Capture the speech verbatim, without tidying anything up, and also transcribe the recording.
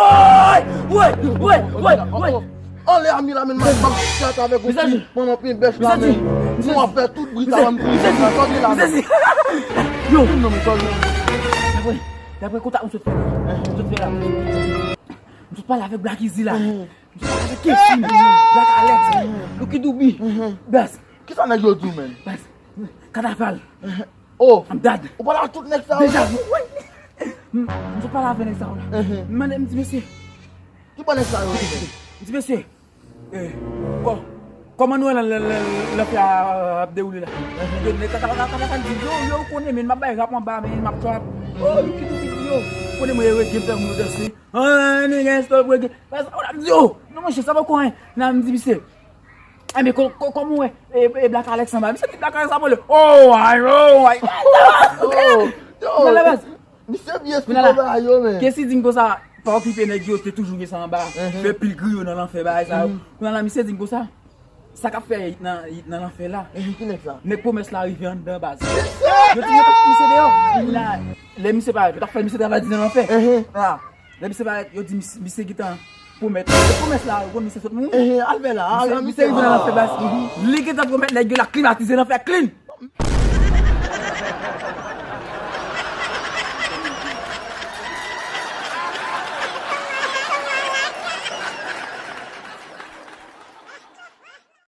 Woy! Woy! Woy! Woy! Anlè a mi la, men, m ap bat avèk ou, pran anpil bèch la, men. Nou ap fè tout bri sa, m kriye, tande la, men. Yo! Non, men, tande. Daprè, daprè kontak m sot fè la. M sot fè la. M sot pale avèk Black Easy la. M sot pale avèk Kessy, Black Alex, Lucky Dube. Baz. Kisa nèg yo di w, men? Baz. Kanaval. Oh. I'm dead. Ou pale ak tout nèg sa yo? Deja vu, wi. M, m sot pale avèk nèg sa yo la. M mande, m di, mesye. Ki bò nèg sa yo ye? M di, mesye, eh, kò-, kòman nou wè lan-, lan-, lan-, lanfè a ap dewoule la? Yo, nèg kanaval di, yo, yo, ou konnen, men, m ap bay rap anba, men, m ap trap. Oh, yo, ki tou, ki tou, yo. Ou konnen mwen, reggae, m fè moun danse. Ah, nèg, stop reggae. Baz, ou la, m di, yo, non, monchè, sa poko anyen. Nan, m di, misye, enben, kò-, kò-, kòman w wè, e, e, Black Alex anba? Misye di Black Alex ap rele, oh, ay, oh, ay. Oh, yo. Nan la baz. Misye byen esplike bagay yo, men. Kessy di m konsa, pa okipe nèg yo, te toujou gen sa anba. Fè pil griyo nan lanfè, bagay sa yo. Kounye a la, misye di m konsa, sa k ap fè nan, nan lanfè la. Ki nèg sa? Nèg pwomès la rive anndan, baz. Yo di, yo t ap misye deyò. Kounye a, lè misye parèt, yo t ap fè misye travay di nan lanfè. Ah. Lè misye parèt, yo di mis-, misye gentan pwomèt. Se pwomès la, yo konn misye sot mouri. Ehe, al fè la, al, misye, misye rive nan lanfè, baz. Li gentan pwomèt nèg yo l ap klimatize lanfè clean.